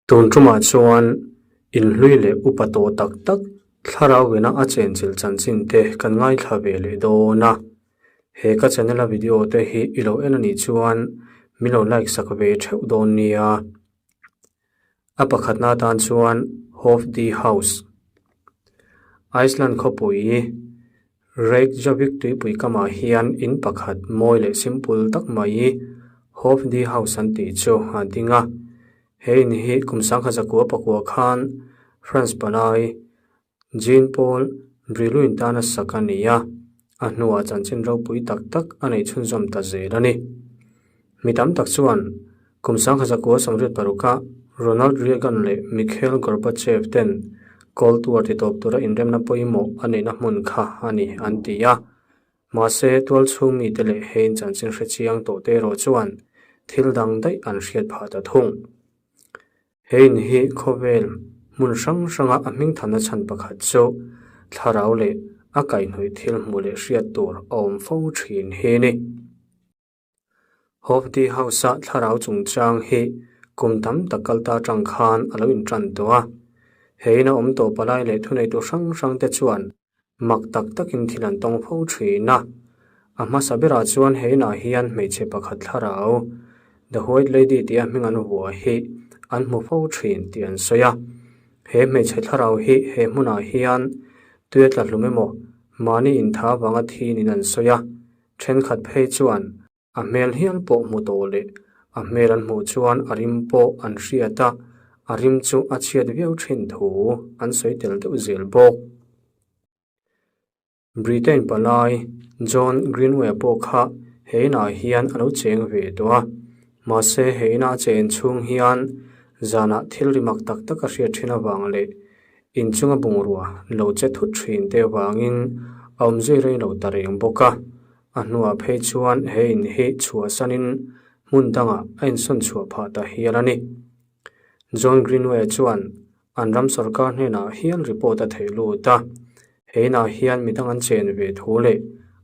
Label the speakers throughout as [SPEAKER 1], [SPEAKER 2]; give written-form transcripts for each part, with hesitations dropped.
[SPEAKER 1] Tun tumah chuan inhlui leh upa tawh tak tak thlarau ina a chenchilh chanchin te kan ngaithla ve leh dawn a. He ka channel a video te hi i lo en a nih chuan min lo like sak ve theuh dawn nia. A pakhatna atan chuan Hofdi House, Iceland khawpui Reykjavik tuipui kamah hian in pakhat mawi leh simple tak mai Hofdi House an tih chu a ding a. He in hi kum sangkhat zakua pakua khan France palai Jean Paul Brilouin tana sak a ni a, a hnuah chanchin ropui tak tak a neih chhunzawm ta zel a ni. Mi tam tak chuan kum sangkhat zakua sawmriat paruka Ronald Reagan leh Mikhail Gorbachev ten Cold War titawp tura inremna pawimawh a neihna hmun kha a ni an ti a. Mahse, tualchhung mite leh hein chanchin hre chiang tawh te erawh chuan thil dang daih an hriat phah ta thung. He in hi khawvel hmun hrang hranga a hmingthanna chhan pakhat chu thlarau leh a kaihhnawih thil hmuh leh hriat tur a awm fo thin hi a ni. Hofdi House-a thlarau chungchang hi kum tam tak kal ta atang khan a lo intan tawh a. He ina awm tawh palai leh thuneitu hrang hrangte chuan mak tak takin thil an tawng fo thin a. A hmasa berah chuan he inah hian hmeichhe pakhat thlarau, The White Lady tia hming an vuah hi an hmu fo thin tih an sawi a. He hmeichhe thlarau hi he hmunah hian tuia tla hlum emaw mahni intha avanga thinin an sawi a. Thenkhat phei chuan a hmel hial pawh hmu tawh leh a hmel an hmuh chuan a rim pawh an hriat a, a rim chu a chhiat viau thin thu an sawi tel deuh zel bawk. Britain palai John Greenway pawh kha he inah hian a lo cheng ve tawh a, mahse he ina a chen chhung hian zanah thil ri mak tak tak a hriat thin avang leh Inchunga bungrua lo che thut thin te avangin a awm zui rei lo ta reng bawk a. A hnuah phei chuan he in hi chhuahsanin hmun dangah a insawn chhuah phah ta hial a ni. John Greenway chuan an ram sorkar hnenah hial report a theih lut a, he inah hian midang an chen ve thu leh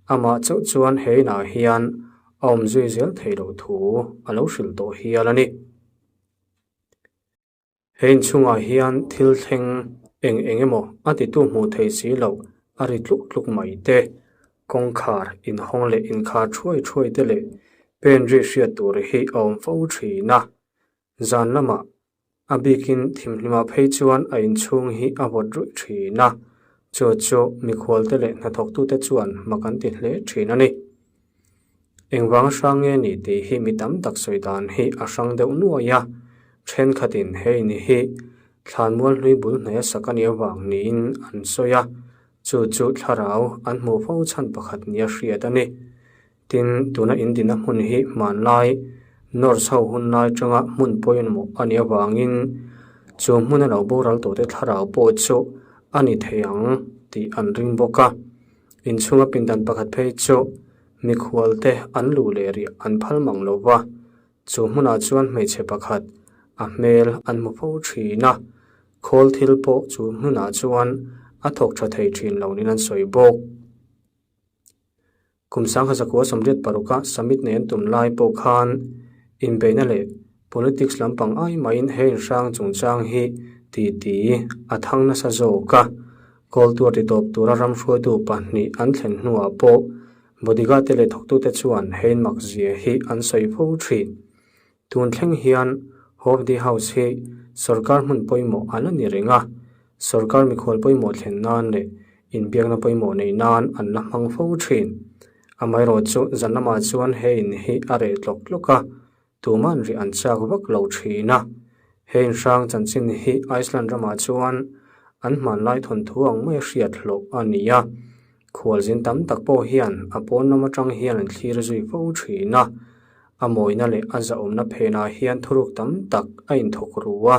[SPEAKER 1] amah chauh chuan he inah hian a awm zui zel theih loh thu a lo hrilh tawh hial a ni. He inchhungah hian thil thleng eng eng emaw a titu hmuh theih si loh a ri tluk tluk mai te, kawngkhar inhawng leh inkhar thuai thuai te leh pen ri hriat tur hi a awm fo thin a. Zan lamah a bikin thimhlimah phei chuan a inchhung hi a vawt ruih thin a, chu chu mikhualte leh hnathawktute chuan mak an ti hle thin a ni. Engvang hrang nge ni tih hi mi tam tak sawi dan hi a hrang deuh nuai a, thenkhatin he in hi thlanmual hlui bul hnaia sak a nih avang niin an sawi a, chu chu thlarau an hmuh fo chhan pakhat nia hriat a ni. Tin, tuna in dina hmun hi hmanlai Norse ho hun lai atanga hmun pawimawh a nih avangin chu hmuna lo boral tawhte thlarau pawh chu a ni thei ang tih an ring bawk a. Inchhunga pindan pakhat phei chu mikhualte an luh leh rih an phal mang lo va, chu hmunah chuan hmeichhe pakhat a hmel an hmu fo thin a, khawl thil pawh chu hmunah chuan a thawk tha thei thin lo niin an sawi bawk. Kum sangha zakua sawmriat paruka summit nei an tum lai pawh khan inbeihna leh politics lampang ai maiin he inhrang chungchang hi titi a thang nasa zawk a. Kawltuar titawp tura ram hruaitu pahnih an thlen hnuah pawh bodyguard te leh thawktute chuan he inmak zia hi an sawi fo thin. Tun thleng hian Hofdi House hi sorkar hmun pawimawh a la ni reng a, sorkar mikhual pawimawh thlen nan leh inbiakna pawimawh neih nan an la hmang fo thin. Amaherawhchu chu zan lamah chuan he in hi a reh tlawk tlawk a, tuman rih an chak vak lo thin a. He in hrang chanchin hi Iceland ramah chuan an hmanlai thawnthu ang mai hriat hlawh a ni a, khualzin tam tak pawh hian a pawn lam atang hian an thlir zui fo thin a. A mawina leh a zahawmna phenah hian thuruk tam tak a inthawk ru a,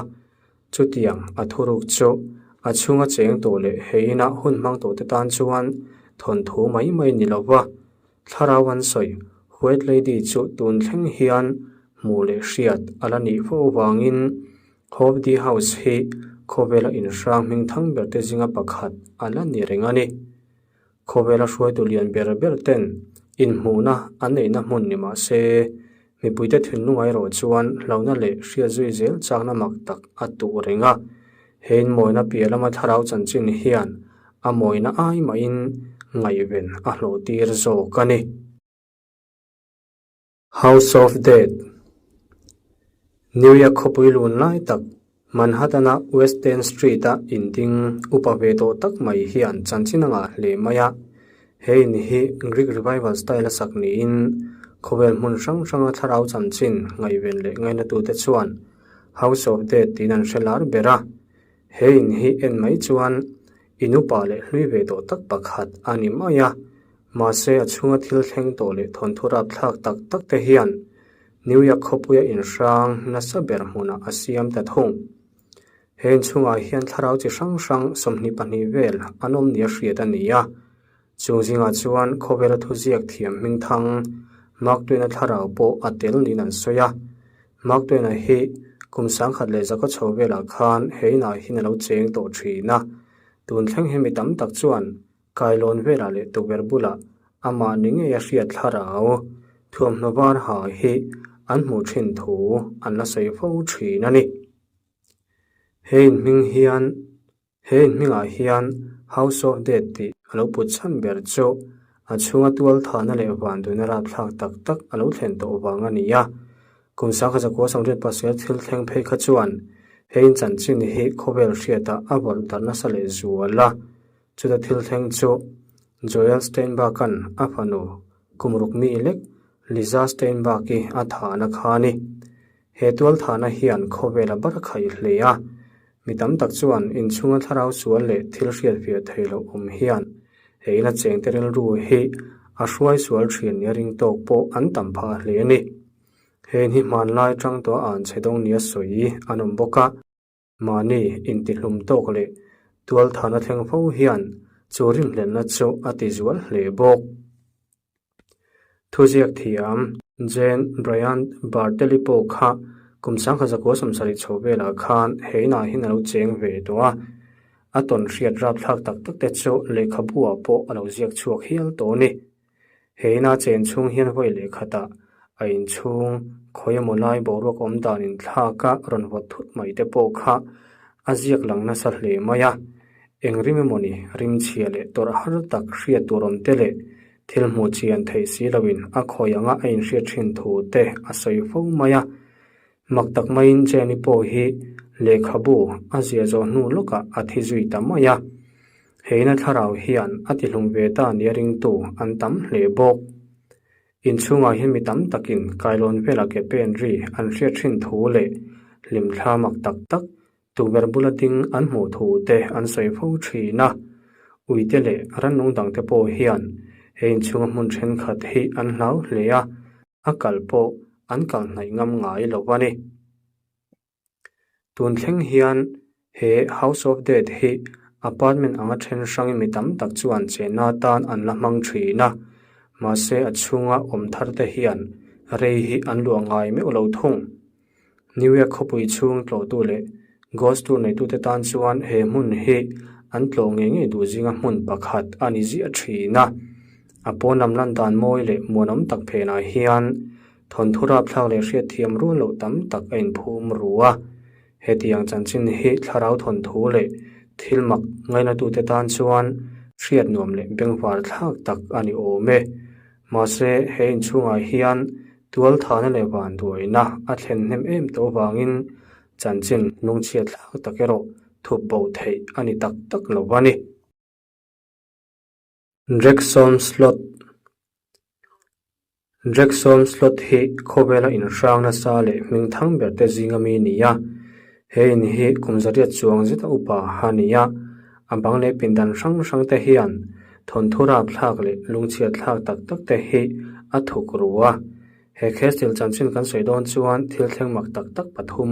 [SPEAKER 1] chutiang a thuruk chu a chhunga cheng tawh leh he ina hun hmang tawhte tan chuan thawnthu mai mai ni lo va, thlarau an sawi White Lady chu tun thleng hian hmuh leh hriat a la nih fo avangin Hofdi House hi khawvela inhrang hming thang berte zinga pakhat a la ni reng a ni. Khawvela hruaitu lian ber ber ten inhmuhna an neihna hmun ni mah se, Mipuite thinlungah erawh chuan hlauhna leh hriat zui zel chakna mak tak a tuh reng a. He inmawina piah lama thlarau chanchin hian a mawina ai mahin ngaihven a hlawh tir zawk a ni. House of Dead, New York khawpui lun lai tak Manhattan-a West End Street-a inding upa ve tawh tak mai hian chanchin a ngah hle mai a. He in hi Greek Revival style-a sak niin khawvel hmun hrang hranga thlarau chanchin ngaihven leh ngainatute chuan House of Dead tiin an hre lar ber a. He in hi en mai chuan in upa leh hlui ve tawh tak pakhat a ni mai a. Mahse, a chhunga thil thleng tawh leh thawnthu rapthlak tak tak te hian New York khawpuia inhrang nasa ber hmunah a siam ta thung. He inchhungah hian thlarau chi hrang hrang 22 vel an awm nia hriat a ni a. Chung zingah chuan khawvela thuziak thiam hmingthang Mark Twain-a thlarau pawh a tel niin an sawi a. Mark Twain-a hi kum 1001 chho velah khan he inah hian a lo cheng tawh thin a. Tun thleng hi mi tam tak chuan Kailawn velah leh tukverh bulah amah ni ngei a hriat thlarau thuamhnaw var ha hi an hmuh thin thu an la sawi fo thin a ni. He inhming hian he inhmingah hian House of Death tih a lo put chhan ber chu a chhunga tualthahna leh vanduina rapthlak tak tak a lo thlen tawh vang a ni a. Kum 1987 thil thleng phei kha chuan he in chanchin hi khawvel hriatah a vawrh darh nasa leh zual a. Chuta thil thleng chu Joel Steinberg-a'n a fanu kum ruk mi lek Liza Steinberg-i a thahna kha a ni. He tual thahna hian khawvel a bar khaih hle a, mi tam tak chuan inchhunga thlarau sual leh thil hriatfiah theih loh awm hian he ina chengte rilru hi a hruai sual thin nia ring tawk pawh an tam phah hle a ni. He in hi hmanlai tang tawh a an chhe dawng nia sawi an awm bawk a. Mahni intihlum tawk leh tualthana thleng fo hian chu rinhlelhna chu a ti zual hle bawk. Thuziak thiam Jane Bryant Bartelli pawh kha kum 1970 chho velah khan he inah hian a lo cheng ve tawh a, a tawn hriat rapthlak tak tak te chu lehkhabu ah pawh a lo ziak chhuak hial tawh a ni. He ina chen chhung hian vawi leh khatah a inchhung khawi emaw lai boruak awm dan inthlak a rawn vawt thut mai te pawh kha a ziak lang nasa hle mai a. Eng rim emaw ni rim chhia leh tawrh har tak hriat tur awm te leh thil hmuh chian theih si loin a khawi anga a inhriat thin thu te a sawi fo mai a. Mak tak maiin Jenny pawh hi lehkhabu a ziah zawh hnu lawkah a thi zui ta mai a. Heina thlarau hian a tihlum ve ta nia ringtu an tam hle bawk. Inchhungah hian mi tam takin kailawn vela ke pen ri an hriat thin thu leh hlimthla mak tak tak Tukverh bula ding an hmuh thu te an sawi fo thin a, uite leh rannung dangte pawh hian he inchhunga hmun thenkhat hi an hlau hle a, a kal pawh an kal hnaih ngam ngai lo a ni. Tun thleng hian he House of Dead hi apartment anga then hrangin mi tam tak chuan chenna atan an la hmang thin a, mahse a chhunga awm thar te hian rei hi an luah ngai meuh lo thung. New York khawpui chhung tlawhtu leh ghost tour neitute tan chuan he hmun hi an tlawh ngei ngei duh zinga hmun pakhat a ni ziah thin a. A pawn lam lan dan mawi leh muanawm tak phenah hian thawnthu rapthlak leh hriatthiam rual loh tam tak a inphum ru a. Hetiang chanchin hi thlarau thawnthu leh thil mak ngainatute tan chuan hriat nuam leh bengvar thlak tak a ni awm e. Mahse, he inchhungah hian tualthahna leh vanduaina a thlen hnem em tawh avangin chanchin lungchhiat thlak tak erawh thup bo theih a ni tak tak lo a ni. Jackson Slot Jackson Slot hi khawvela inhrang nasa leh hming thang ber te zinga mi ni a. He in hi kum zariat chuang zeta upa a ni a, a bang leh pindan hrang hrang te hian thawnthu rapthlak leh lungchhiat thlak tak tak te hi a thuk ru a. He Castle chanchin kan sawi dawn chuan thil thleng mak tak tak pathum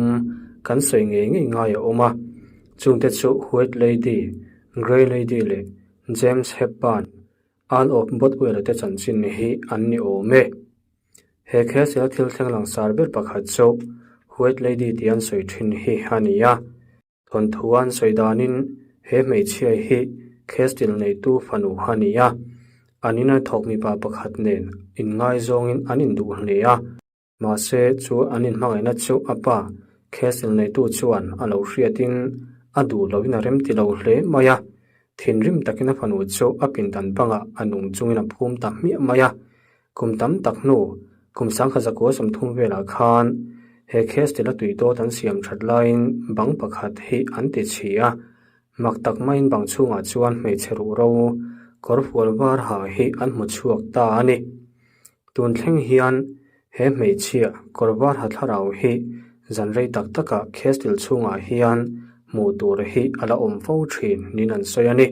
[SPEAKER 1] kan sawi ngei ngei ngai a awm a, chungte chu White Lady, Grey Lady leh James Hepburn, Earl of Bothwell-a te chanchin hi an ni awm e. He Castle thil thleng langsar ber pakhat chu White Lady tih an sawi thin hi a ni a. Thawnthu an sawi danin he hmeichhia hi Castle neitu fanu a ni a, an ina thawk mipa pakhat nen inngaizawngin an induh hle a. Mahse, chu an inhmangaihna chu a pa Castle neitu chuan a lo hriatin a duh loin a remti lo hle mai a. Thinrim takin a fanu chu a pindan bangah a nung chungin a phum ta hmiah mai a. Kum tam tak hnu, kum sangkha zakua 30 velah khan he Castle a tui dawt an siam that laiin bang pakhat hi an ti chhi a. Mak tak maiin bang chhungah chuan hmeichhe ruhro kawr fual var ha hi an hmu chhuak ta a ni. Tun thleng hian he hmeichhia kawr var ha thlarau hi zan rei tak takah Castle chhungah hian hmuh tur hi a la awm fo thin niin an sawi a ni.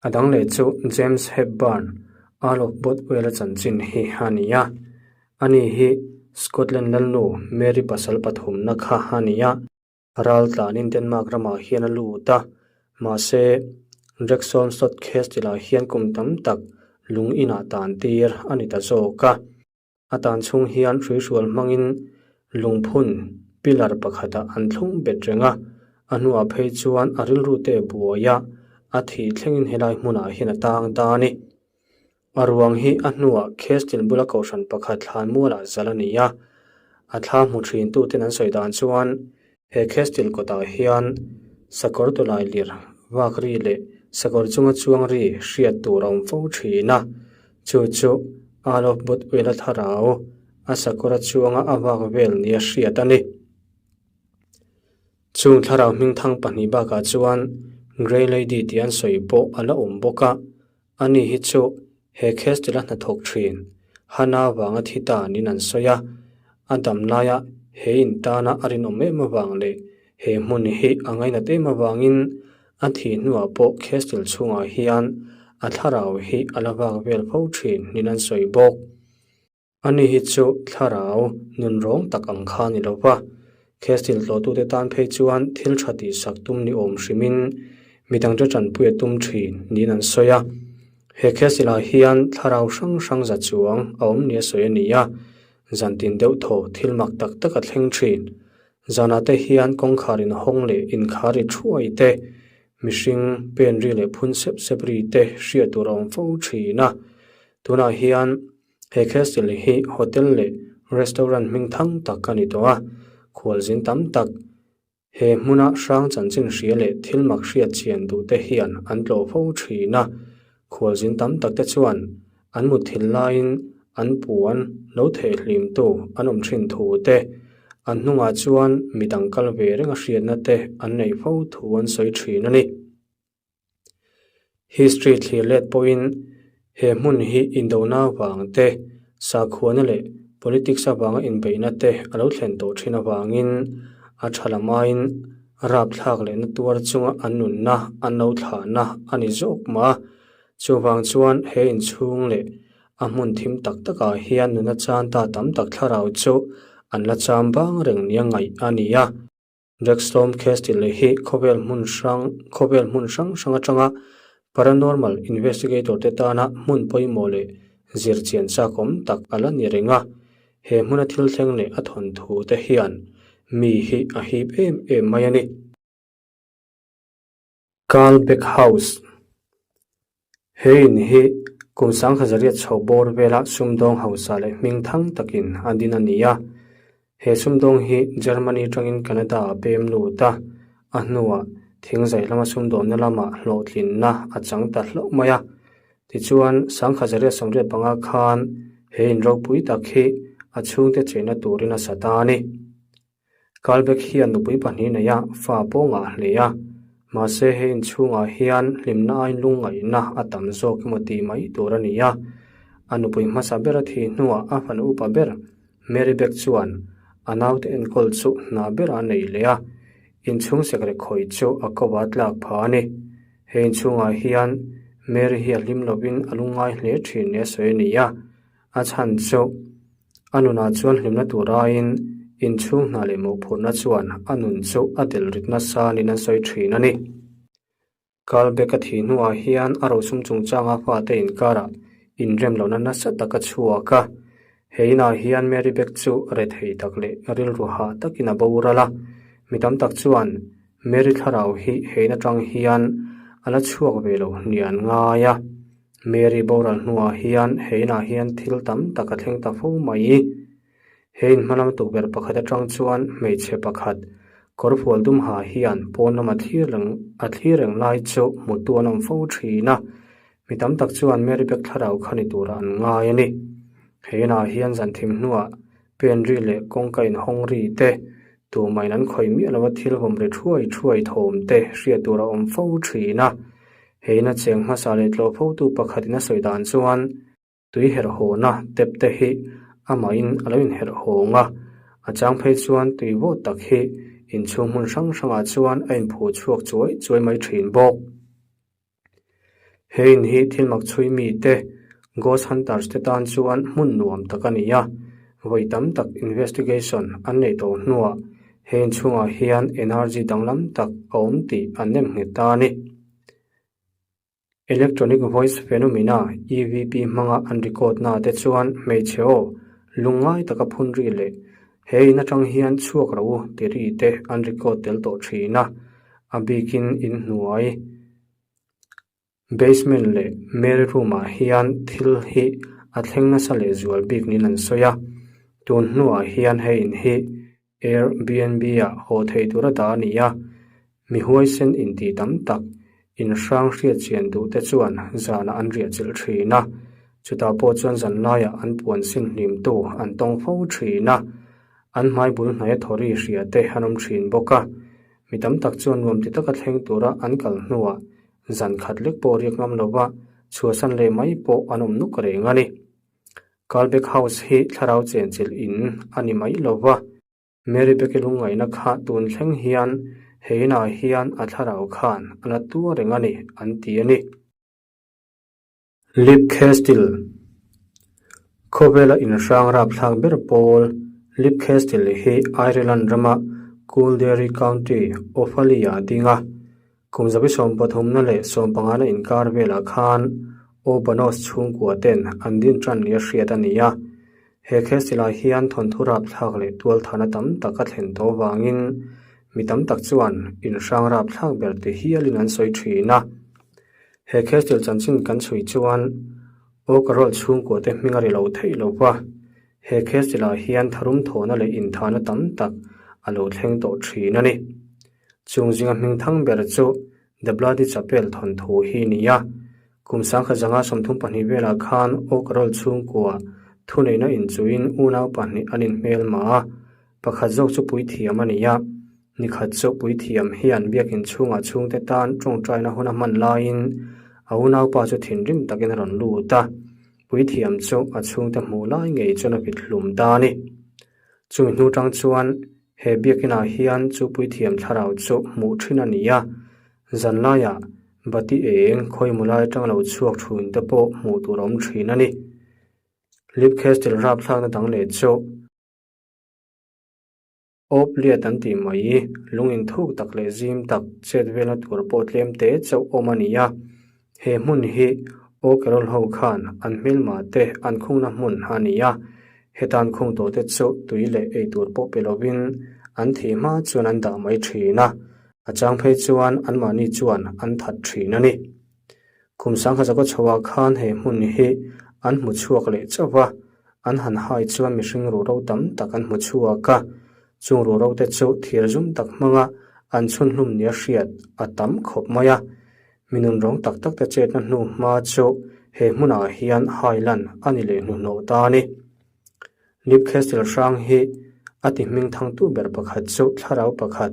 [SPEAKER 1] A dang leh chu James Hepburn, Earl of Bothwell-a chanchin hi a ni a. Ani hi Scotland lalnu Mary pasal pathumna kha a ni a. Ral tlanin Denmark ramah hian a lut a, mahse Dragsholm Slot Castle-ah hian kum tam tak lung inah tan tir a ni ta zawk a. A tan chhung hian hruihrual hmangin lungphun, pillar, pakhatah an thlung bet reng a, a hnuah phei chuan a rilru te buai a, a thih thlengin helai hmunah hian a tang ta a ni. A ruang hi a hnuah Castle bula kohhran pakhat thlan mualah zal a ni a, a thla hmu thin tuten an sawi dan chuan he Castle kawtah hian sakawr tawlai lir vak ri leh sakawr chunga chuang ri hriat tur a awm fo thin a, chu chu Earl of Bothwell-a thlarau a sakawra chuanga a vak vel nia hriat a ni. Chung thlarau hmingthang pahnih bakah chuan Grey Lady tih an sawi pawh a la awm bawk a. Ani hi chu he Castle a hnathawk thin, Hana vanga thi ta niin an sawi a, a dam laia he in tana a rinawm em avang leh he hmun hi a ngainat em avangin a thih hnuah pawh Castle chhungah hian a thlarau hi a la vak vel fo thin niin an sawi bawk. Ani hi chu thlarau nun rawng tak ang kha ni lo va, Castle tlawhtute tan phei chuan thil tha tihsak tum ni awm hrimin midangte tanpui a tum thin niin an sawi a. He Castle-ah hian thlarau hrang hrang za chuang a awm nia sawi a ni a, zantin deuh thaw thil mak tak tak a thleng thin. Zanah te hian kawngkhar inhawng leh inkhar ri thuai te, mihring pen ri leh phun sep sep ri te hriat tur a awm fo thin a. Tunah hian He castle hi hotel leh restaurant hming thang tak a ni tawh a, khualzin tam tak he hmuna hrang chanchin hria leh thil mak hriat chian duh te hian an tlawh fo thin a. Khualzin tam tak te chuan an mutthil laiin an puan lo thehhlimtu an awm thin thu te, an hnungah chuan midang kal ve reng a hriatna te an neih fo thu an sawi thin a ni. History thlir let pawhin he hmun hi indona avang te, sakhuana leh politics avanga inbeihna te a lo thlen tawh thin avangin a tha lam aiin rapthlak lehna tuar chunga an nunna an lo thlahna a ni zawk mah a. Chuvang chuan he inchhung leh a hmun thim tak takah hian nuna chan ta tam tak thlarau chu an la cham bang reng nia ngaih a ni a. Dragstorm Castle hi khawvel hmun hrang khawvel hmun hrang hrang atanga paranormal investigator te tana hmun pawimawh leh zirchian chak awm tak a la ni reng a. He hmuna thil thleng leh a thawnthu te hian mi hi a hip em em mai a ni. Carl Beck House He in hi kum sangkhat zariat chho bawr vela sumdawng hausa leh hming thang takin a din a ni a. He sumdawng hi Germany tangin Canada a pem lut a, a hnuah thingzai lama sumdawnna lamah hlawhtlinna a chang ta hlauh mai a. Tichuan, 1985 khan he in ropui tak hi a chhungte cheina turin a sa ta a ni. Kalbek hian nupui pahnih nei a, fa pawh ngah hle a. Mahse he inchhungah hian hlimna aiin lungngaihna a tam zawk emaw tih mai tur a ni a. A nupui hmasa ber a thih hnuah a fanu upa ber Mary Beck chuan a naute enkawl chu hna berah a nei leh a, inchhung sekrek khawih chu a ko a tlak phah a ni. He inchhungah hian Mary hi a hlim lovin a lungngai hle thin nia sawi a ni a. A chhan chu A nunah chuan hlimna tur aiin inchhung hna leh mawhphurhna chuan a nun chu a del rit nasa niin an sawi thin a ni. Kalbek a thih hnuah hian a rosum chungchanga fate inkarah inrem lohna nasa tak a chhuak a. He inah hian Mary Beck chu rethei tak leh rilru hah takin a boral a. Mi tam tak chuan Mary thlarau hi he in atang hian a la chhuak ve lo ni an ngai a. Mary boral hnuah hian he inah hian thil tam tak a thleng ta fo mai. He in hmalam tukverh pakhat atang chuan hmeichhe pakhat kawrfual dum ha hian pawn lama thlir reng a thlir reng lai chu hmutu an awm fo thin a, mi tam tak chuan Mary bag thlarau kha ni turah an ngai a ni. He inah hian zan thim hnuah pen ri leh kawngka inhawng ri te, tumahin an khawih miah lova thil vawm ri thuai thuai thawm te hriat tur a awm fo thin a. He ina cheng hmasa leh tlawh fotu pakhatin a sawi dan chuan tui herh hawna tep te hi amahin a lo inherh hawng a, a chang phei chuan tui vawt tak hi inchhung hmun hrang hrangah chuan a inphuh chhuak chuai chuai mai thin bawk. He in hi thil mak chhui mite, Ghost Hunters te tan chuan hmun nuam tak a ni a, vawi tam tak investigation an neih tawh hnuah he inchhungah hian energy danglam tak a awm tih an nem nghet ta a ni. Electronic Voice Phenomena, EVP, hmanga an record na te chuan hmeichhe aw lungngai taka phun ri leh he in atang hian chhuak ro ti ri te an record tel tawh thin a, a bikin inhnuai basement leh mail room ah hian thil hi a thleng nasa leh zual bik niin an sawi a, tun hnuah hian hei in hi Airbnb ah haw thei tura dah a ni a, mi huaisen intih tam tak inhrang hriat chian duh te chuan zanah an riah chilh thin a, chutah pawh chuan zanlaiah an puan sin hlimtu an tawng fo thin a, an hmai bul hnaia thawri hria te an awm thin bawk a, mi tam tak chuan nuam ti taka thleng tura an kal hnuah zan khat lek pawh riak ngam lova chhuahsan leh mai pawh an awm nuk reng a ni. Kalbek House hi thlarau chenchilh in a ni mai lo va, Mary Becky lungngaihna kha tun thleng hian he inah hian a thlarau khan a la tuar reng a ni an ti a ni. Lip Castle Khawvela inhrang rapthlak ber pawl Lip Castle hi Ireland rama Coolderry County, Offaly-ah a ding a. Kum zabi 13na leh 15na inkar velah khan O'Banos chhungkua ten an din tan nia hriat a ni a. He castle-ah hian thawnthu rapthlak leh tualthana tam tak a thlen tawh vangin mi tam tak chuan inhrang rapthlak ber ti hialin an sawi thin a. He castle chanchin kan chhui chuan O'Carroll chhungkua te hming a ri lo theih lo va, he castle ah hian tharum thawhna leh inthahna tam tak a lo thleng tawh thin a ni. Chung zinga hming thang ber chu The Bloody Chapel thawnthu hi a ni a, kum 1932 velah khan O'Carroll chhungkua thuneihna inchuhin unau pahnih an inhmelma a, pakhat zawk chu puithiam a ni a. Nikhat chu puithiam hian biakin chhungah chhungte tan tawngtaina hun a hman laiin a unaupa chu thinrim takin a rawn lut a, puithiam chu a chhungte hmuh lai ngei chuan a vit hlum ta a ni. Chumi hnu tang chuan he biakinah hian chu puithiam thlarau chu hmuh thin a ni a, zanlaiah bati eng khawimaw lai atang lo chhuak thuin te pawh hmuh tur a awm thin a ni. Lip Castle rapthlakna dang leh chu. Awp liat an tih mai, lung inthuk tak leh zim tak chet velna tur pawh tlem te chauh awm a ni a. He hmun hi O'Carroll ho khan an hmelma te an khungna hmun a ni a. Heta an khung tawh te chu tui leh ei tur pawh pe lovin an thih hma chuan an dah mai thin a, a chang phei chuan anmahni chuan an that thin a ni. Kum sangha zaka chhoah khan he hmun hi an hmu chhuak leh chauh va, an han hai chuan mihring ruhro tam tak an hmu chhuak a, chung ruhro te chu thir zum tak hmanga an chhun hlum nia hriat a tam khawp mai a. Mi nunrawng tak tak te chetna hnu hma chu he hmunah hian hai lan a ni leh hnuhnawh ta a ni. Lip Castle hrang hi a ti hming thangtu ber pakhat chu thlarau pakhat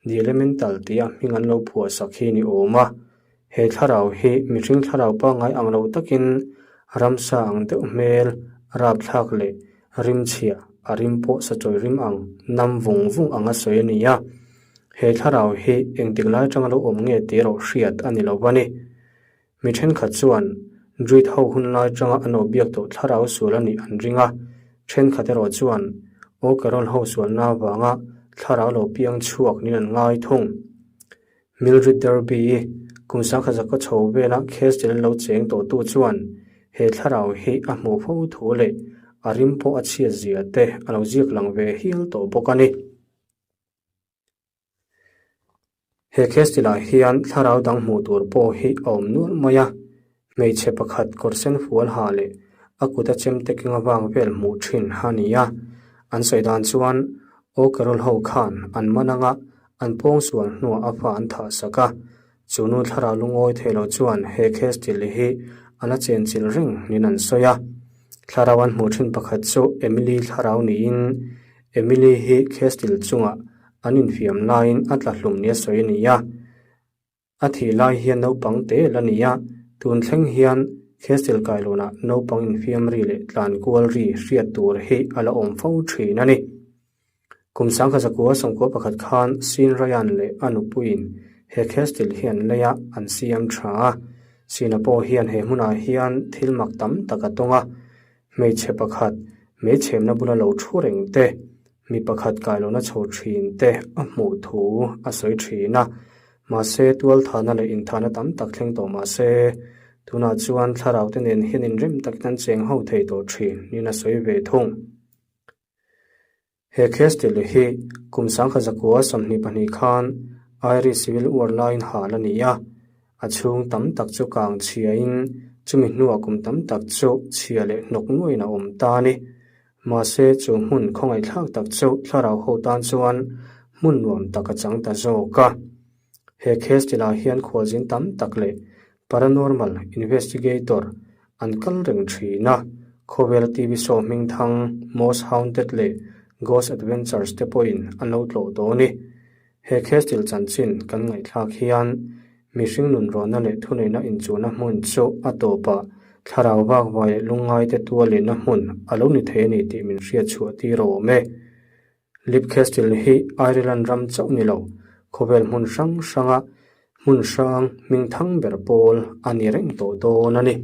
[SPEAKER 1] The Elemental tia hming an lo phuah sak hi ni awm a. He thlarau hi mihring thlarau pangngai ang lo takin ramsa ang deuh hmel, rapthlak leh rimchhia a rim pawh sachawi rim ang nam vung vung anga sawi a ni a. He thlarau hi engtik lai atanga lo awm nge tih erawh hriat a ni lo a ni. Mi thenkhat chuan Druid ho hun lai atanga an aw biak tawh thlarau sual a nih an ring a, thenkhat erawh chuan O'Carroll ho sualna avanga thlarau lo piang chhuak niin an ngai thung. Mildred Derby-i kum sangkhat chho vela Castle an lo cheng tawhtu chuan he thlarau hi a hmuh fo thu leh a rim pawh a chhiat zia te a lo ziak lang ve hial tawh bawk a ni. He Castle-ah hian thlarau dang hmuh tur pawh hi a awm nual mai a. Hmeichhe pakhat kawr sen fual ha leh a kuta chemte keng avang vel hmuh thin a ni a. An sawi dan chuan Aw Carol ho khan an man anga an pawngsual hnuah a fa an thah sak a. Chu nu thlarau lungawi thei lo chuan he castle hi a la chenchilh reng niin an sawi a. Thlarau an hmuh thin pakhat chu Emily thlarau niin Emily hi castle chungah an infiam laiin a tla hlum nia sawi a ni a. A thih lai hian naupang te la ni a, tun thleng hian Castle kailawnah naupang infiam ri leh tlan kual ri hriat tur hi a la awm fo thin a ni. Kum sangkhat zakua sawmkua pakhat khan Sean Ryan leh a nupuiin he Castle hi an lei a, an siam tha a. Sean-a pawh hian he hmunah hian thil mak tam tak a tawng a, hmeichhe pakhat meichhemna bula lo thu reng te, Mi pakhat kailohna chho thin te a hmuh thu a sawi thin a, mahse tualthahna leh inthahna tam tak thleng tawh mahse tunah chuan thlarau te nen hian inrem takin an cheng ho thei tawh thin niin a sawi ve thung. He castle hi kum sangkhat zakua 22 khan Irish Civil War laiin hal a ni a, a chhung tam tak chu kang chhiain chumi hnuah kum tam tak chu chhia leh hnawk nuaiin a awm ta a ni. Mahse, chu hmun khawngaihthlak tak chu thlarau ho tan chuan hmun nuam tak a chang ta zawk a. He castle ah hian khualzin tam tak leh paranormal investigator an kal reng thin a. Khawvela TV show hmingthang Most Haunted leh Ghost Adventures te pawhin an lo tlawh tawh a ni. He castle chanchin kan ngaihthlak hian mihring nunrawnna leh thuneihna inchuhna hmun chu a tawpah thlarau vak vai leh lungngaite tualinna hmun a lo ni thei a ni tih min hriat chhuah tir a awm e. Lip Castle hi Ireland ram chauh ni lo, khawvel hmun hrang hranga hmun hrang hmingthang ber pawl a ni reng tawh dawn a ni.